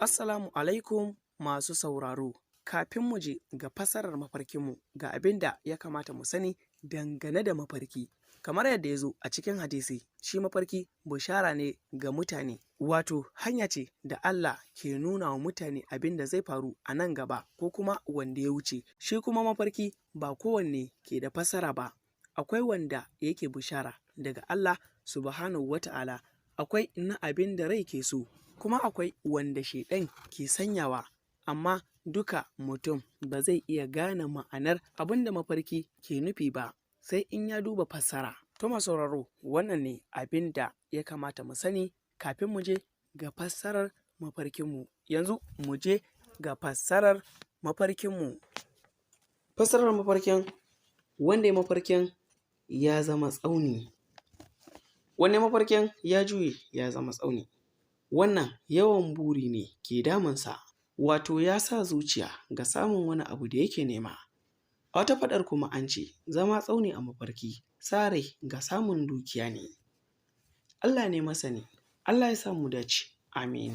Assalamu alaikum masu sauraro. Kafin mu je ga fassarar mafarkinmu, ga abin da ya kamata mu sani dangane da mafarki. Kamar yadda ya zo a cikin hadisi, shi mafarki bushara ne ga mutane, wato hanya ce da Allah ke nuna wa mutane abin da zai faru a nan gaba ko kuma wanda ya wuce. Shi kuma mafarki ba kowanne ke da fassara ba, akwai wanda yake bushara daga Allah Subhanahu wa ta'ala, akwai na abin da rai ke so, kuma akwai wanda shaiɗan ke sanyawa, amma duka mutum ba zai iya gane ma'anar abin da mafarki ke nufi ba sai in ya duba fassara. To masu sauraro, wannan ne abin da ya kamata mu sani kafin mu je ga fassarar mafarkinmu. Yanzu mu je ga fassarar mafarkinmu. Fassarar mafarkin wanda ya mafarkin ya zama tsauni. Wani mafarkin ya juye ya zama tsauni. Wannan yawan buri ne ke damunsa, wato ya sa zuciya ga samun wani abu da yake nema. A wata faɗar kuma an ce zama tsauni a mafarki sa rai ga samun dukiya ne. Allah ne masani, Allah ya sa mu dace, amin.